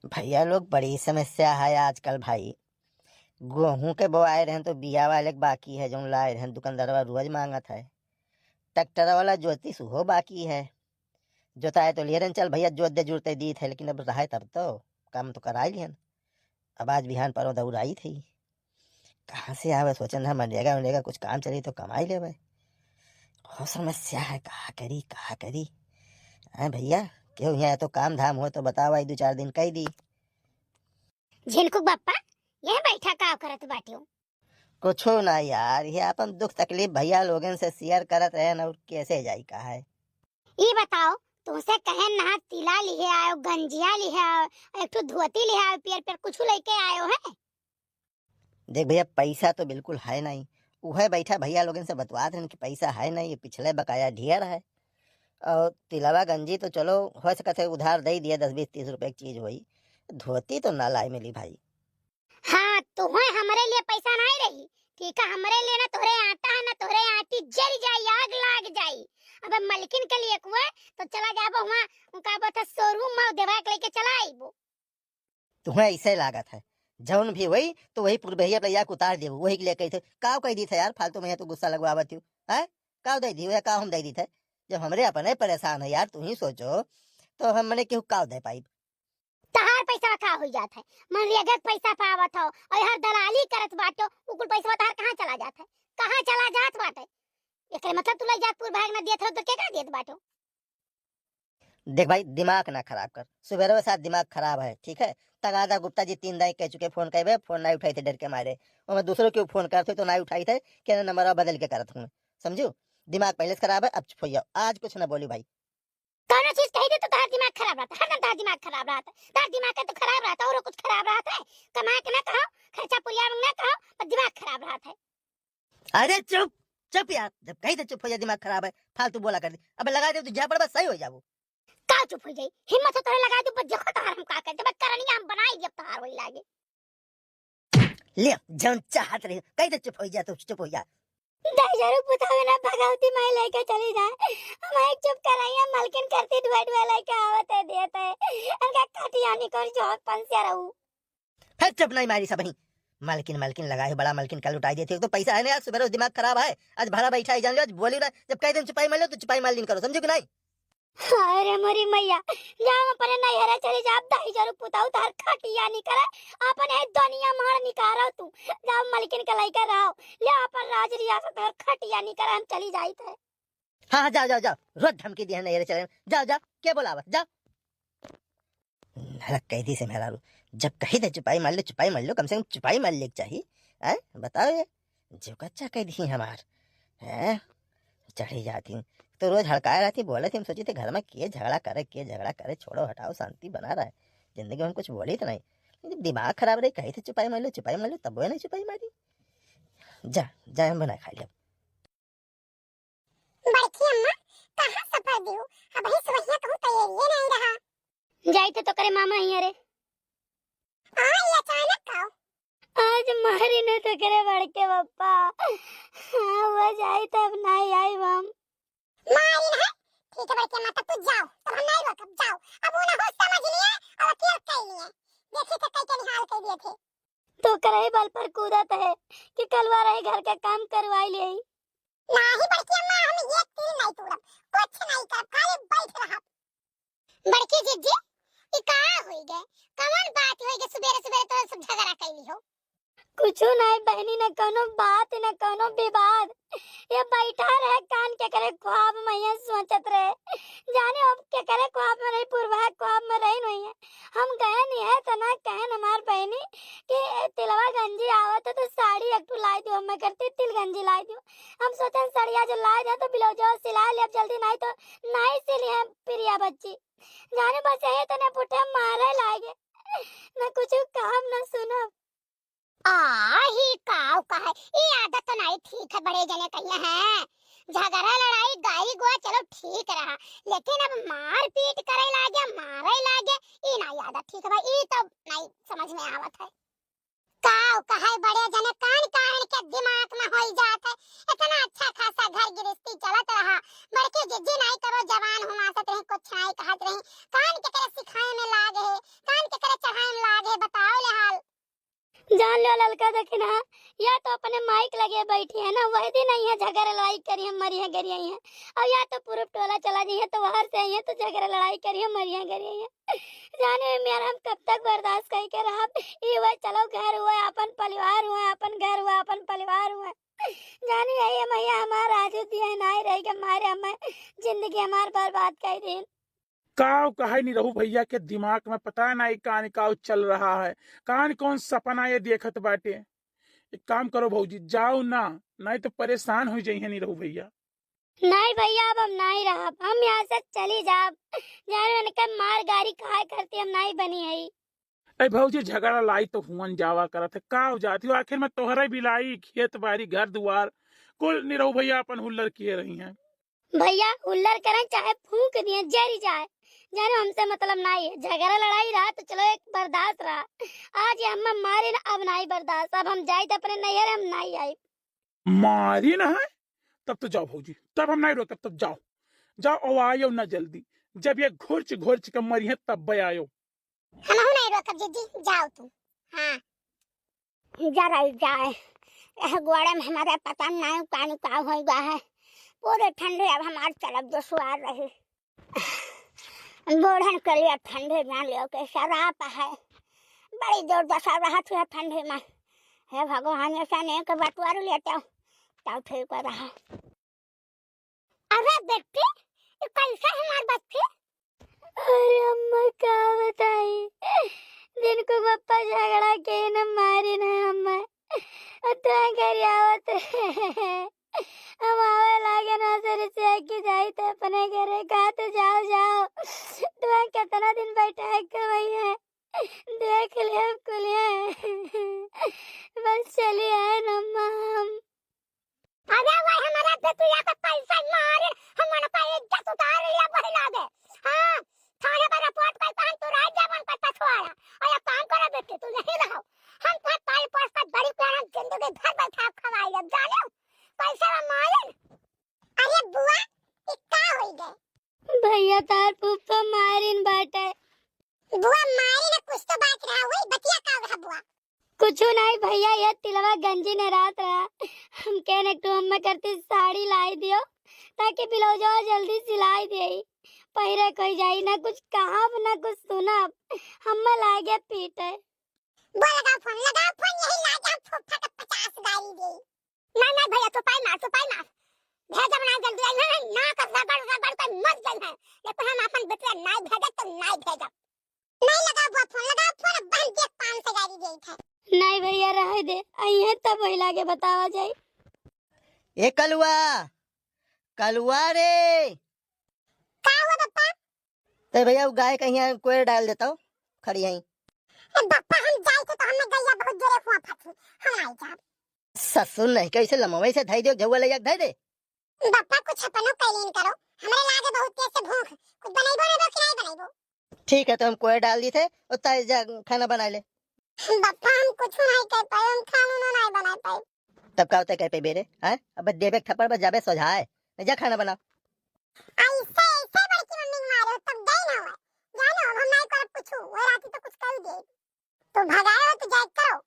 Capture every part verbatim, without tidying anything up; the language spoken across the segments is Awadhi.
भइया लोग, बड़ी समस्या है आजकल भाई। गोहूँ के बोआए रहन तो बिया वाले के बाकी है, जौन लाए रहन दुकानदारवा रोज माँगत है। ट्रैक्टर वाला जोतिस उहो बाकी है। जोताए तो लिहे रहन, चल भइया जोत दे जुरते दीत है, लेकिन अब रहे तब तो काम तो कराइ लिहन। अब आज बिहान परो दौड़ाइत है। कहाँ से आवे, सोचन है मनरेगा उनरेगा कुछ काम चली तो कमाइ लेवे। बहुत समस्या है, का करी का करी। हैं भइया, केहू यहाँ तो काम धाम हो तो बताओ, आई दो चार दिन कइ दी। झिनकुक बप्पा, यह बैठा का करत बाटियो? कुछो ना यार, ये आपन दुख तकलीफ भइया लोगन से share करत रहन, अउर कैसे जाई का है। ई बताओ, तुमसे कहेन ना तिला लिहे आयो, गंजिया लिहे आयो, एक ठो धोती लिहे आयो, पियर पियर कुछू लइके आयो है? देख भइया, पैसा तो बिल्कुल है नहीं। उहे बैठा भइया लोगन से बतवात रहन कि पैसा है नहीं, ये पिछले बकाया ढेर है। अउर तिलवा गंजी तो चलो, हो सकत है उधार दइ दिया, दस बीस तीस रुपए की चीज होई। धोती तो ना लाए मिली भाई। हाँ, तुहे हमरे लिए पैसा नहीं रही, ठीक है? हमरे लिए ना तोहरे आटा है, ना तोहरे आटी, जल जाई, आग लाग जाई। अब मलकिन के लिए कुए तो चला जाबो हुआ, उनका बोलता showroom में देवा के लेके चला आइबो। तुहे ऐसे लागत है, जौन भी होई तो वही पुरबहिया पे जाके उतार देबो, वही के लिए कही थे। काव कह दी थे यार, फालतू में तो गुस्सा लगवावत हो, हैं? काव दे दी या काव हम दे दी थे? जब हमरे अपने परेशान है यार, तू ही सोचो, तो हम मने केहू काव दे पाइब? तहार पैसा का हो जात है? मनरेगा के पैसा पावत हो और हर दलाली करत बाटो, उ कुल पैसा तहार कहाँ चला जात है? कहाँ चला जात बाटे? एकरे मतलब तू लइ जात पुरबहिया ना देत रहो तो के का देत बाटो? देख भाई, दिमाग ना खराब कर, सुबेरे साथ दिमाग खराब है, ठीक है? तगादा गुप्ता जी तीन दाई कह चुके, फोन करबे, फोन ना उठाई थे डर के मारे। ओमे दूसरों के फोन करते तो ना उठाई थे, के नंबर बदल के करत हूँ, समझू? दिमाग पहले से खराब है, अब चुप हो जाओ, आज कुछ ना बोली भाई। कौनो चीज कही दे तो तोहार दिमाग खराब रहता, हरदम तोहार दिमाग खराब रहता। तोहार दिमाग का तो खराब रहता, और कुछ खराब रहता है। कमा के ना कहो, खर्चा पुरिया में ना कहो, पर दिमाग खराब रहता है। अरे चुप, चुप यार, जब कही तो चुप हो जा, दिमाग खराब है, फालतू बोला कर दी। अब लगा दे तो जा पड़, बस सही हो जाबो। का चुप हो जाई? हिम्मत हो तोहरे लगा दे, पर देखो तोहार हम का कर देबे, करनिया हम बनाई देब तोहार वही लागे। ले, जौन चाहत रही, कही तो चुप हो जा, तू चुप हो जा। दाई जरूर पुतावे ना भगवती माई लेके चली जाए। हमारे चुप कराइया, मलकिन करती ढुआ ढुआ लेके आवत है, देत है। इनका खटियानी कर जोहक पंसिया रहू। फिर चुप नहीं मारी सबही। मलकिन, मलकिन लगा है, बड़ा मलकिन कल उठाई देती। एक तो पैसा है ना यार, सुबह रोज दिमाग खराब है। आज भरा बैठा है, जान लो, आज बोली ना। जब कह दिन चुपाई मार लो, तो चुपाई मार लीन करो, समझो कि नहीं? हाय रे मोरी मैया, जाओ अपने नैहरे चली जाओ, दाई जरूर पुताऊ तोहर खटिया निकले, अपने दुनिया मार निकालो तू, जाओ मलकिन के लइके रहो, ले अपन राज रियासत तोहर खटिया निकले, हम चली जाइत है। हाँ, हाँ, जाओ, जाओ, जाओ, रोज धमकी दिया नैहरे चले, जाओ, जाओ, के बोलावत, जाओ। हलक कह दी से मेहरारू, जब कही दे चुपाई मार लो, चुपाई मार लो, कम से कम चुपाई मार ले के चाही। हैं? बताओ ये, जीव कच्चा कह दी हमार। हैं? चढ़ी जाती। तो रोज हड़काए रहती, बोले थी, हम सोची थे घर में के झगड़ा करे, के झगड़ा करे, छोड़ो, हटाओ, शांति बना रहा है। जिंदगी में हम कुछ बोली तो नहीं। लेकिन दिमाग खराब रही, कही थे चुपाई मार लो, चुपाई मार लो, तब वो नहीं चुपाई मारी। जा, जा, हम बना खा लिया। बड़की अम्मा, कहाँ सफर दियो? अबही सुबहिया कहूँ तैयारिये नहीं रहा। जाई थे तो करे मामा हियाँ रे। आ, ये अचानक का? आज मारी न तो करे बड़के पप्पा। हाँ, वो जाई तब नहीं आई हम। मारी न है? ठीक है बड़की अम्मा, तब तू जाओ, तब हम नहीं रोकब, जाओ। अब वो ना होश समझ लिए और अकेल कह लिए। देखी थे कई के निहाल कह दिए थे। तो करे बल पर कूदत है कि कलवा रहे घर के काम करवाई ले। नाही बड़की अम्मा, हम एक तीर नहीं तोड़ब, कुछ नहीं करब, खाली बैठ रहब। बड़की जिज्जी, ई का होई गए? कवन बात होई गए, सुबेरे सुबेरे तो सब झगड़ा कैली हो? कुछो नहीं बहनी, न कौनो बात, न कौनो विवाद। ये बैठा रहे कान के करे ख्वाब में ये सोचत रहे, जाने अब के करे ख्वाब में रही, पूर्वा ख्वाब में रही नहीं है। हम गए नहीं है तो ना कहन हमार बहनी कि तिलवा गंजी आवत है तो साड़ी एक ठो लाई दियो, हमें करती तिल गंजी लाई दियो। हम सोचन सड़िया जो लाए दे तो ब्लाउजवा सिला लेब जल्दी, नहीं तो नहीं सिली है प्रिया बच्ची। जाने बस यही तने पुठे मारे लागे, न कुछ काम न सुनब। आ, ही काव का है, ई आदत तो नहीं ठीक है, बड़े जने कहिए हैं। झगड़ा लड़ाई गाई गुआ चलो ठीक रहा, लेकिन अब मारपीट करे लागे, मारे लागे, ई नहीं आदत ठीक है भाई, ई तो नहीं समझ में आवत है। काव कहे बड़े जने कान कान के दिमाग में होई जात है। इतना अच्छा खासा घर गृहस्थी चलत रहा, बड़की जिज्जी नाई कबो जवान हुआ सत रही, कुछ नाई कहत रही। कान के करे सिखाए में लाग है, कान के करे चढ़ा जान लो ललका देखी ना, या तो अपने माइक लगे बैठी है ना, वही दिन आई है झगड़ा लड़ाई करी है, मरी है, गरी आई है। और या तो पूरा टोला चला जाई है, तो वहर से आई है तो झगड़ा लड़ाई करी है, मरी है, गरी आई है। जाने मेरा हम कब तक बर्दाश्त करके रहा? ये हुआ चलो घर हुआ, अपन परिवार हुआ, अपन घर हुआ, अपन परिवार हुआ। जाने यही मैया हमार राजू दिया नाई रह के मारे हमें जिंदगी हमार बर्बाद कर दी। काव कहे निरहू भैया के दिमाग में पता नहीं कान काव चल रहा है, कान कौन सपना ये देखत बाटे। एक काम करो भौजी, जाओ ना, नहीं तो परेशान हो जाइए निरहू भैया। नहीं भैया, अब हम नहीं रहब, हम यहाँ से चली जाब। जाने उनके मार गारी खाए करती हम नहीं बनी है। ए भौजी, झगड़ा लाई तो हुअन जावा करत है, काव जाती हो? आखिर में तोहरे बिलाई, खेत बारी, घर दुआर, कुल निरहू भैया अपन हुल्लर किए रही हैं। भैया, हुल्लर करें चाहे फूंक दिए, जरी जाए, जाने हमसे मतलब नहीं है। झगड़ा लड़ाई रहा तो चलो एक बर्दाश्त रहा, आज ये हमें मारे ना, अब नहीं बर्दाश्त, अब हम जाए तो अपने नैहर, हम नहीं आए। मारी ना है, तब तो जाओ भौजी, तब हम नहीं रोकब, तब जाओ, जाओ और आयो ना जल्दी, जब ये घुर्च घुर्च के मरी है तब बे आयो। हमहू नहीं रोकब जीजी, जाओ तू। हाँ। जरा जाए, यह गोड़े में हमारे पता नहीं कान का हो गया है, पूरे ठंडे अब हमार चलब दुश्वार रही। बूढ़न के लिए ठंडी जान लियो के शराब है, बड़ी दुर्दशा रहत है ठंडी में। हे भगवान, ऐसा नहीं के बटुआर लेते हो, तब ठीक रहा। अरे बेटी, ये कैसे हमार बच्ची? अरे अम्मा, का बताई, दिन को पप्पा झगड़ा के न मारी न अम्मा, और तो घर आवत रहे। हम आवे लागे ना से रिसिया की जाई तो अपने घरे, कहा तो जाओ, जाओ। तो कितना दिन बैठा है कमाई है, देख ले अब कुलिया। बस चली आए न अम्मा हम। अरे वही हमारा बेटिया के कैसे मारे, हम उनका इज्जत उतार लिया वही लागे। हाँ, थाने पर रिपोर्ट कर पान तू राज जब उन पर पछवाड़ा। और एक काम करो बेटी, तू यहीं रहो, हम तो पाल पोस कर बड़ी प्यारा जिंदगी भर बैठा खवाई अब जाने कैसे वो मारे। अरे बुआ, ई का होई गए? भैया, तार फूफा मारिन बाटे। बुआ, मारिन कुछ तो बात रहा हुई, बतिया का रहा बुआ? कुछ नहीं भैया, ये तिलवा गंजी ने रात रहा, हम कहने तो हमें करती साड़ी लाई दियो, ताकि ब्लाउजवा जल्दी सिलाई दे, पहिरे कोई जाई ना, कुछ कहब ना कुछ सुनब, हमें लागे पीटे। बोल, लगाओ फोन, लगाओ फोन, यही लागे हम फूफा के पचास गारी दे। नहीं, नहीं भैया, तू पाई मार, तू पाई मार। भेजब ना जल्दी आई है, ना कर रगड़, रगड़ के मर गई है। लेकिन हम अपन बेटिया नहीं भेजब तो नहीं भेजब। नहीं लगाओ बुआ फोन, लगाओ फोन, अब बहन देख पाँच सौ गारी देत है। नहीं भैया, रहे दे, आई है तब वही लागे बतावा जाई। ए कलुआ, कलुआ रे। का हुआ पप्पा? ते भैया, उ गाय कहिया कोयर डाल देता हो, खड़ी है। ए पप्पा, हम जाई थे तो हमें गैया बहुत जोरे हुआ फंसी, हम आई जाब। ससुर नहीं, कैसे लमवे से धई दे, झउआ ले जाके धई दे। बप्पा, कुछ अपनो कैलीन करो, हमरे लागे बहुत तेज से भूख, कुछ बनैबो नेबो कि नहीं बनैबो? ठीक है, तो हम कोयर डाल दी थे, उतना जा खाना बना ले। बप्पा, हम कुछ नहीं कर पाए, हम खाना ना नहीं बना पाए। तब का होता है कह पे बेरे, हैं? अब देबे थप्पड़ बस जाबे सोझाए, नहीं जा खाना बना। ऐसे, ऐसे बड़की मम्मी के मारे हो, तब गई ना हुआ, जानो, अब हम नहीं करब कुछ, वो राती तो कुछ कर दे। तू भगाए हो तो जाए करो।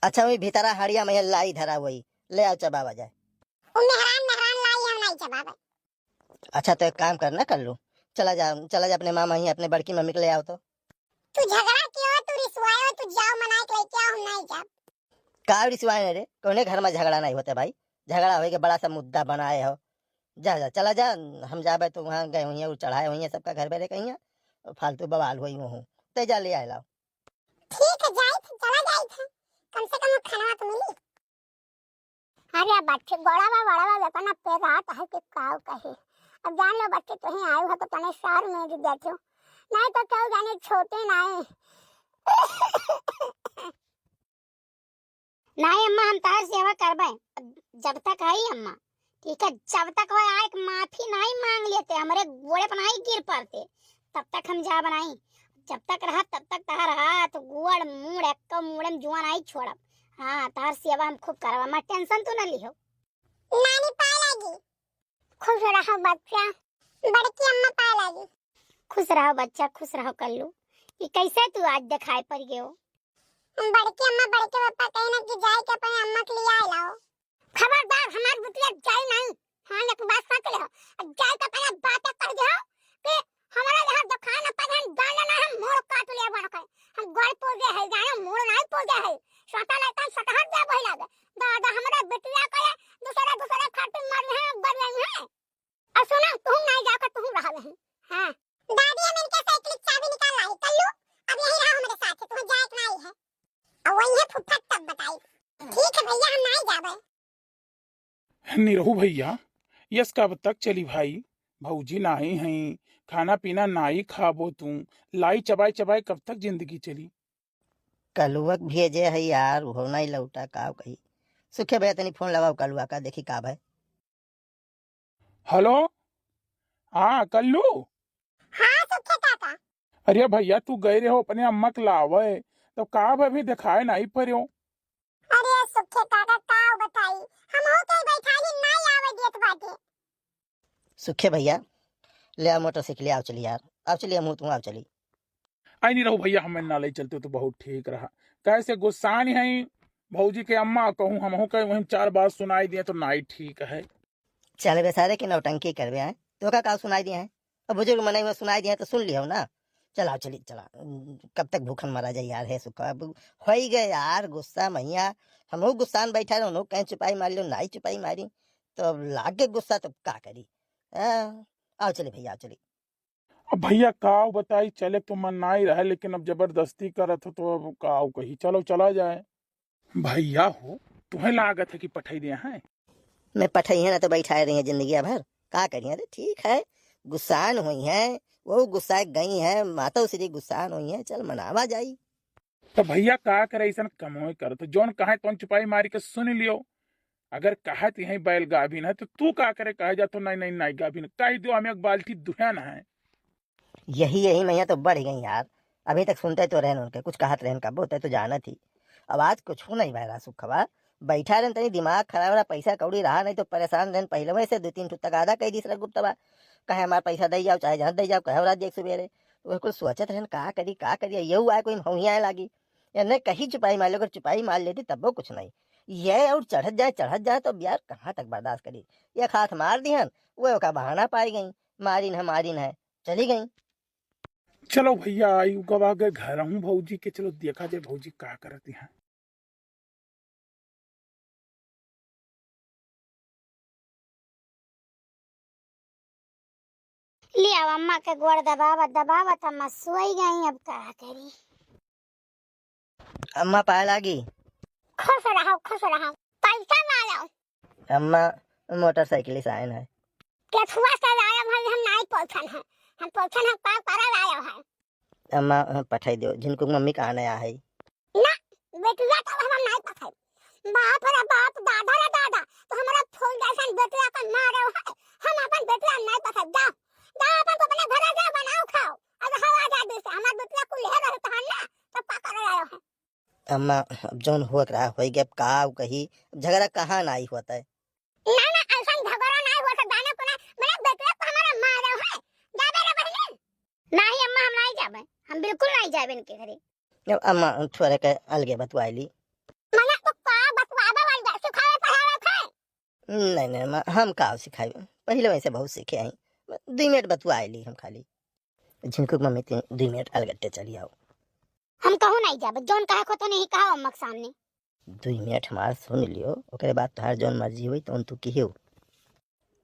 अच्छा, वही भीतरा हाड़िया में लाई धरा हुई, ले आओ चबावा जाए। उ मेहरान, मेहरान लाई हम नहीं चबावे। अच्छा, तो एक काम करना कर लू, चला जा, चला जा अपने मामा ही, अपने बड़की मम्मी के ले आओ तो। तू झगड़ा कियो, तू रिसवायो, तू जाओ मनाए के लेके आओ, हम नहीं जाब। का रिसवाए नहीं रे, कौने घर में झगड़ा नहीं होते भाई, झगड़ा होई के बड़ा सा मुद्दा बनाए हो। जा, जा, चला जा, हम जाबे तो वहाँ गए हुई हैं, वो चढ़ाए हुई हैं सबका घर बेरे कहीं हैं, फालतू बवाल हुई वहाँ, ते जा ले आए लाओ। ठीक है, जाई थे, चला जाई थे, कम से कम खाना तो मिली। अरे बच्चे, गोड़ा बा, बड़ा बा, इतना पेरात है कि काव कहे। अब जान लो बच्चे, तुहीं आए हो तो तने सार में दे देते हो, नहीं तो क्यों जाने छोटे नाए। नहीं अम्मा, हम तहार सेवा करबे, जब तक है अम्मा, ठीक है, जब तक वो आए के माफी नहीं मांग लेते, हमरे गोड़े पर नहीं गिर पड़ते, तब तक हम जाब नहीं। जब तक रहा, तब तक तहार हाथ, गोड़, मूड़, एक्को मूड़े में जुआ नहीं छोड़ब। हाँ, तहार सेवा हम खूब करब, अम्मा, टेंशन तू ना लिहो। नानी पाए लागी। खुश रहो बच्चा, बड़की अम्मा पाए लागी। खुश रहो बच्चा, खुश रहो कल्लू। ये कैसे तू आज दिखाई पड़ गयो? बड़की अम्मा, बड़के पप्पा कही ना कि जाए के अपने अम्मा के लिए आए लाओ। खबरदार, हमार बिटिया जाई नहीं। हाँ, एक बात सोच ले हो। अब जाए के पहले बात कर दे हो कि हमारा यहाँ दुकान पर हम जान लेना है, मोड़ काट लिया बन के। हम गोड़ पूजे है, जाने मोड़ नहीं पूजे है। सोटा लेता है, सटहर दे वही लागे। दादा, हमारा बिटिया के दूसरा, दूसरा खातिर मर रहे हैं, मर रहे हैं। और सुनो, तुम नहीं जाकर तुम रह रहे हैं। हाँ। दादी, हम इनके साइकिल की चाबी निकाल लाई। कल्लू, अब यही रहा हमारे साथ, तुम्हें जाए के नहीं है। और वही है फुफा तब बताई। ठीक है भैया, हम नहीं जाबे। निरहू भैया, यस कब तक चली भाई? भौजी नाही हैं, खाना पीना नाही खाबो तू, लाई चबाई चबाई कब तक जिंदगी चली? कलुआ के भेजे है यार, उहो नाही लौटा, का कही। सुखे भैया तनी फोन लगाओ कलुआ का, देखी का भाई। हेलो, हाँ कल्लू। हाँ सुखे काका। अरे भैया, तू गए रहे हो अपने अम्मा के लावे, तो का भाई अभी दिखाए नाही पड़े हो? अरे सुखे काका, का बताई, हम हो कहीं बैठाली नाही आवे देत बाटे। सुखे भैया, ले आ मोटरसाइकिल, आओ चली यार, आओ चली, हम तू आओ चली। आई नहीं रहू भैया, हमें ना ले चलते तो बहुत ठीक रहा। कैसे गुस्सान है भौजी के अम्मा, कहूँ हम हो कहीं वहीं चार बात सुनाई दिए तो नाही ठीक है। चल बे सारे के नौटंकी करबे हैं, तो का का सुनाई दिए हैं? अब बुजुर्ग मने हुए सुनाई दिए हैं तो सुन लियो ना। चलाओ चली, चला, कब तक भूखन मरा जाए यार, है सुखा। अब होई गए यार गुस्सा मैया, हमहू गुस्सा में बैठा रहो, कहीं चुपाई मार लो, नाही चुपाई मारी, तो अब लागे गुस्सा तो का करी। आ, आओ चली भैया, आओ चली। अब भैया काव बताई, चले तो मन नाही रहे, लेकिन अब जबरदस्ती करत हो तो अब काव कही, चलो चला जाए। भैया हो, तुम्हें लागत है कि पठाई दिया है? मैं पठाई है ना तो बैठाए रही है जिंदगी भर, का करिए? अरे ठीक है, गुस्सान हुई है, वो गुस्सा गई है, माता श्री गुस्सान हुई है, चल मनावा जाई। तो भैया का करे, ऐसन कमोए करत हो, जौन कहे तौन चुपाई मारी के सुन लियो। अगर कहत यही बैल गाभिन है तो तू का करे, कहे जा तो नहीं नहीं नहीं गाभिन, कह दियो हम एक बाल्टी दुहन है। यही यही मैया तो बढ़ गई यार, अभी तक सुनते तो रहन उनके, कुछ कहत रहन का बोलते तो जानत ही। अब आज कुछ नहीं भय रहा सुखवा, बैठा रहन तनी दिमाग खराब रहा, पैसा कौड़ी रहा नहीं तो परेशान रहन पहले वैसे दो तीन ठो तगादा कह दिस रहा गुप्तवा, कहे हमार पैसा दे जाओ चाहे जहाँ दे जाओ, कहे रात देख सुबेरे। तो वह कुल सोचत रहन का करी का करी, यहू आए कोई महुआ आए लागी। या नहीं कहीं चुपाई मार ले, अगर चुपाई मार लेती तब वो कुछ नहीं। ये और चढ़त जाए चढ़त जाए तो अब यार कहाँ तक बर्दाश्त करी। एक हाथ मार दिहन, वो ओका बहाना पाई गई, मारिन है मारिन है, चली गई। चलो भैया, आई गवा गए घर हूँ भौजी के, चलो देखा जाए भौजी का करती हैं। ले आओ अम्मा के गोड़ दबावत दबावत अम्मा सोई गई, अब का करी। अम्मा पाए लागी। खुश रहो, खुश रहो। पैसा ना लाओ। अम्मा मोटरसाइकिल से आयन है। केथुआ से लायब है, हम नाई पहुँचन है। हम पहुँचन है, पाँव परा लायब है। अम्मा, अ, पठाई दियो, झिनकू के मम्मी कहाँ नया है? ना, बेटिया तो हम नाई पठाई। बाप रे बाप, दादा रे दादा, तो हमारा फूल जैसन बेटिया का मारे है। हम अपन बेटिया नाई पठाई, जाओ। जाओ अपन को अपने घरे जाओ, बनाओ खाओ। अब हवा जा दे से, हमार बेटिया कुल ले रहे तहन ना, तो पकड़ रहे हैं। अम्मा, अब जौन होत रहा, होई गया, अब का कही, अब झगड़ा कहाँ नाई होता है? ना, ना, ऐसन झगड़ा नाई होता, जाने को ना, मेरे बेटिया को हमारा मारे है, जाबे रे बहिनी। नाही अम्मा, हम नाही जाबे, हम बिल्कुल नाही जाबे इनके घरे। अब अम्मा, थोड़े के अलगे बतुआई ली। मने तो का बतुआबे वाली बा, सिखावे पढ़ावे थे। नहीं, नहीं, अम्मा, हम का सिखाई, पहले वैसे बहुत सीखे आई, दुई मिनट बतुआई ली हम खाली। झिनकू के मम्मी, तीन, दुई मिनट अलगट्टे चली आओ। हम कहूँ नाही जाबे, जौन कहे को तो नहीं कहा अम्मा के सामने। दुई मिनट हमार सुन लियो, ओकरे बाद तोहार जौन मर्जी होई तौन तू किहियो।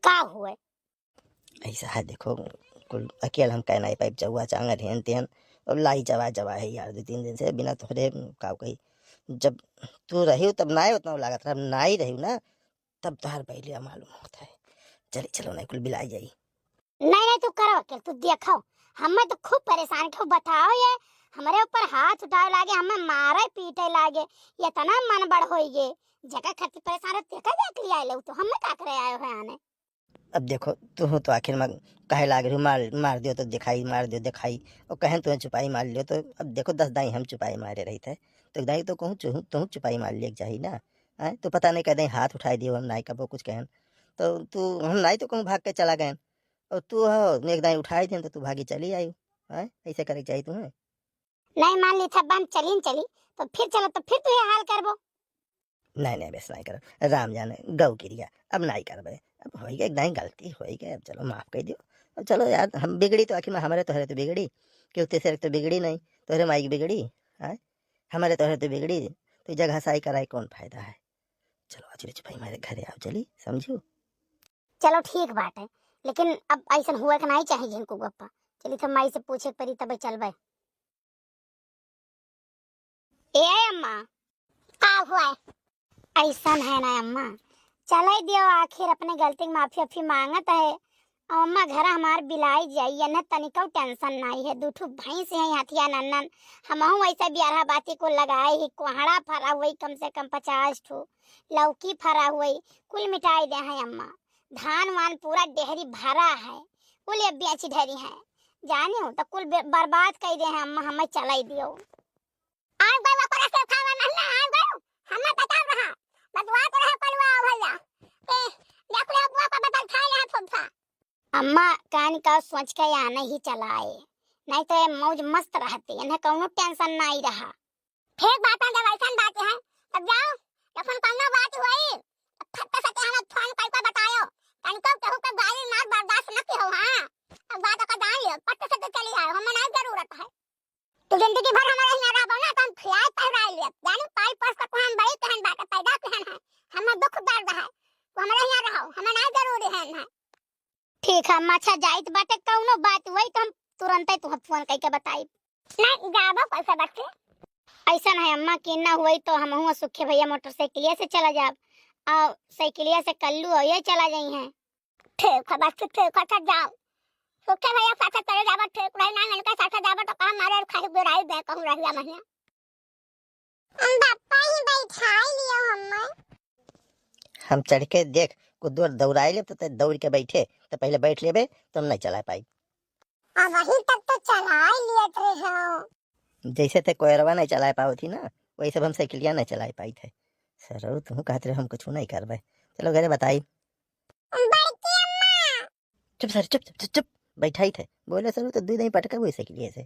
का हुए? ऐसा है देखो, कुल अकेल हम कह नाही पाइब, चौआ चांगर हेन तेन, और लाई जवा जवा है यार, दो तीन दिन से बिना तोहरे का कही, जब तू रही हो तब नाही उतना लागत रहा, अब नाही रही ना, तब तोहार पहले मालूम होता है। चली चलो, नहीं कुल बिलाई जाई। नहीं, नहीं, तू करो अकेल, तू देखो, हमें तो खूब परेशान क्यों बताओ ये, हमारे ऊपर हाथ उठावे लागे, हमें मारे पीटे लागे, ये इतना मन बड़ होई गे, जगह खातिर परेशान रहे, देखा देख लिया ले, तो हमें का करे आयो है आने। अब देखो, तू हो तो आखिर में कहे लाग रही, मार, मार दियो तो दिखाई, मार दियो दिखाई, और कहन तुम्हें चुपाई मार लियो, तो अब देखो, दस दाई हम चुपाई मारे रही थे, तो एक दाई तो कहूँ चुहूँ, तुहूँ चुपाई मार लिए जाही ना, हैं? तो पता नहीं कह दें हाथ उठाई दियो, हम नाई कबो कुछ कहन, तो तू, हम नाई तो कहूँ भाग के चला गए, और तू हो, एक दाई उठाई दें तो तू भागी चली आई, हैं? ऐसे करे के चाहिए तुम्हें। नहीं मान ली था, अब हम चली न चली, तो फिर चलो, तो फिर तू ये हाल करबो। नहीं, नहीं, बेस नहीं करो, राम जाने गौ किरिया, अब नहीं करबे, अब होई गए, नहीं गलती होई गए, अब चलो माफ कर दियो। अब चलो यार, हम बिगड़ी तो आखिर में हमारे तोहरे तो बिगड़ी, क्यों तेरे तो बिगड़ी नहीं, तोहरे माई की बिगड़ी, हाँ, हमारे तोहरे तो बिगड़ी, तो जगह साई कराई कौन फायदा है? चलो आज रे चुपाई मारे घरे आओ, चली, समझू? चलो ठीक बात है, लेकिन अब ऐसन हुआ के नहीं चाहिए झिनकू गप्पा। चली तो माई से पूछे के पड़ी तबे चलबे। ए अम्मा। का हुआ है? ऐसन है ना अम्मा, चले दियो, आखिर अपने गलती के माफी अफी मांगत है। अम्मा घर हमार बिलाई जाई, एन्हे तनिको tension नाई है। दू ठो भैंस है हथिया नन्नन, हमहू वैसे बियारहा बाती को लगाए ही, कोहड़ा फरा हुई कम से कम पचास ठो, लौकी फरा हुई, कुल मिटाई दे हैं अम्मा। धान वान पूरा डेहरी भरा है, कुल ये बेच धरी है, जानी हो तो कुल बे-, बर्बाद कर दे हैं अम्मा, हमें चलाई दियो। आन गयो ओकरा से खावा नहीं ना, आन गयो। हमें बता रहा, बतवा तो रहे पलवा भैया। ए, देख ले बुआ का बदल खाए रहा फुफा। अम्मा कान का सोच के या नहीं चलाए, नहीं तो ये मौज मस्त रहती, इन्हें कौनो tension नहीं रहा। ठीक बात है, जब ऐसन बात है, तब जाओ, जब कौनो बात हुई, तब फट से हमें फोन करके बतायो। तनिको केहू के गाली मार बर्दाश्त न की हो, हाँ? अब बात का जान लियो, फट से तो चली आओ, हमें नहीं जरूरत है। तू जिंदगी भर हमारे यहाँ रहबो ना, तो हम खियाए पहराए लेब। जानी पाल पोस के तू हम बड़ी कहन बाटे, पैदा कहन है। हमें दुख दर्द है, तू हमारे यहाँ रहो, हमें नहीं जरूरी है ना। ठीक है अम्मा, अच्छा जाइत बाटे, कौनो बात हुई तो हम तुरंते तुह फोन करके बताई। नहीं जाबो कैसे बच्चे? ऐसा नहीं अम्मा, कि ना हुई तो हम हुआ सुखे भैया मोटरसाइकिलिया से चला जाब, और साइकिलिया से कल्लू और ये चला जाई हैं। ठीक है बच्चे, ठीक है, अच्छा जाओ। सुखे भैया साथे चले जाबो, ठीक रही ना, इनके साथे जाबो तो कहा मारे खाई गिराई दे कहूँ रहिया महिया। हम बापा ही बैठाई लियो हमें। हम चढ़ के देख, कुछ दूर दौड़ाई लेब, तो ते दौड़ के बैठे, तो पहले बैठ लेबे, तो हम नहीं चला पाई। अब वही तक तो चलाई लियत रहे हो। जैसे ते कोयरवा नहीं चला पावत ही ना, वैसे हम साइकिलिया नहीं चला पाई थे। सरऊ, तू कहत रहे हम कुछ नहीं करबे। चलो घरे बताई। बड़की अम्मा। चुप सर, चुप, चुप, चुप, चुप। बैठाई थे। बोले सरऊ तो दू दिन पटका हुई साइकिलिया से।